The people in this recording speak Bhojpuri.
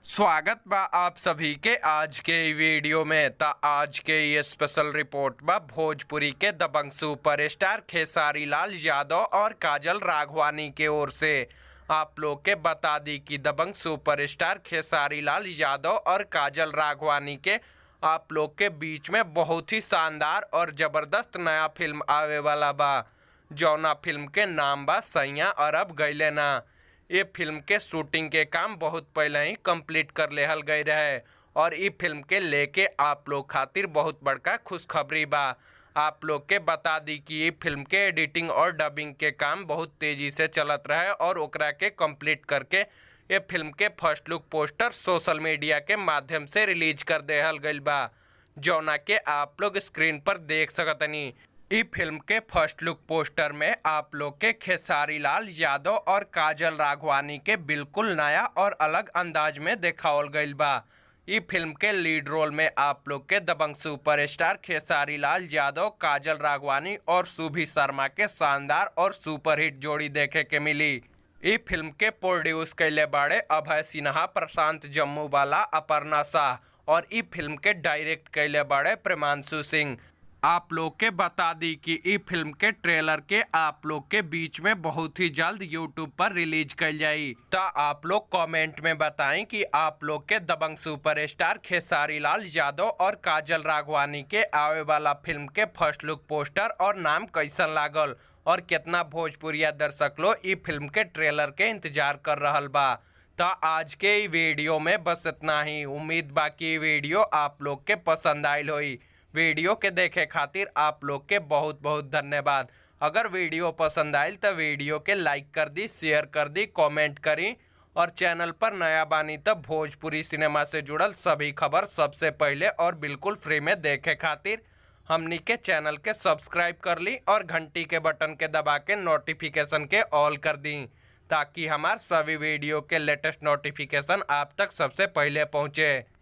स्वागत बा आप सभी के आज के इ वीडियो में। त आज के ये स्पेशल रिपोर्ट बा भोजपुरी के दबंग सुपरस्टार खेसारी लाल यादव और काजल राघवानी के ओर से। आप लोग के बता दी कि दबंग सुपरस्टार खेसारी लाल यादव और काजल राघवानी के आप लोग के बीच में बहुत ही शानदार और ज़बरदस्त नया फिल्म आवे वाला बा, जौना फिल्म के नाम बा सैया अरब गइले ना। ये फिल्म के शूटिंग के काम बहुत पहले ही कंप्लीट कर लेहल गई रहे और इ फिल्म के लेके आप लोग खातिर बहुत बड़का खुशखबरी बा। आप लोग के बता दी कि ये फिल्म के एडिटिंग और डबिंग के काम बहुत तेज़ी से चलत रहे और ओकरा के कंप्लीट करके ये फिल्म के first look poster social media के माध्यम से रिलीज कर देहल गइल बा, जौना के आप लोग स्क्रीन पर देख सकतनी। इ फिल्म के फर्स्ट लुक पोस्टर में आप लोग के खेसारी लाल यादव और काजल राघवानी के बिल्कुल नया और अलग अंदाज में देखावल गइल बा। इ फिल्म के लीड रोल में आप लोग के दबंग सुपरस्टार खेसारी लाल यादव, काजल राघवानी और सुभी शर्मा के शानदार और सुपरहिट जोड़ी देखे के मिली। इ फिल्म के प्रोड्यूस कैले बाड़े अभय सिन्हा, प्रशांत जम्मूवाला, अपर्णा शाह और इ फिल्म के डायरेक्ट कैले बाड़े प्रेमांशु सिंह। आप लोग के बता दी कि इ फिल्म के ट्रेलर के आप लोग के बीच में बहुत ही जल्द यूट्यूब पर रिलीज कइल जाई। त आप लोग कमेंट में बताएं कि आप लोग के दबंग सुपरस्टार खेसारी लाल यादव और काजल राघवानी के आवे वाला फिल्म के फर्स्ट लुक पोस्टर और नाम कैसन लागल और कितना भोजपुरिया दर्शक लोग इ फिल्म के ट्रेलर के इंतजार कर रहल बा। त आज के इ वीडियो में बस इतना ही। उम्मीद बा कि इ वीडियो आप लोग के पसंद आइल होई। वीडियो के देखे खातिर आप लोग के बहुत बहुत धन्यवाद। अगर वीडियो पसंद आयल तो वीडियो के लाइक कर दी, शेयर कर दी, कमेंट करी और चैनल पर नया बानी तो भोजपुरी सिनेमा से जुड़ल सभी खबर सबसे पहले और बिल्कुल फ्री में देखे खातिर हमनी के चैनल के सब्सक्राइब कर ली और घंटी के बटन के दबा के नोटिफिकेशन के ऑल कर दी, ताकि हमार सभी वीडियो के लेटेस्ट नोटिफिकेशन आप तक सबसे पहले पहुँचे।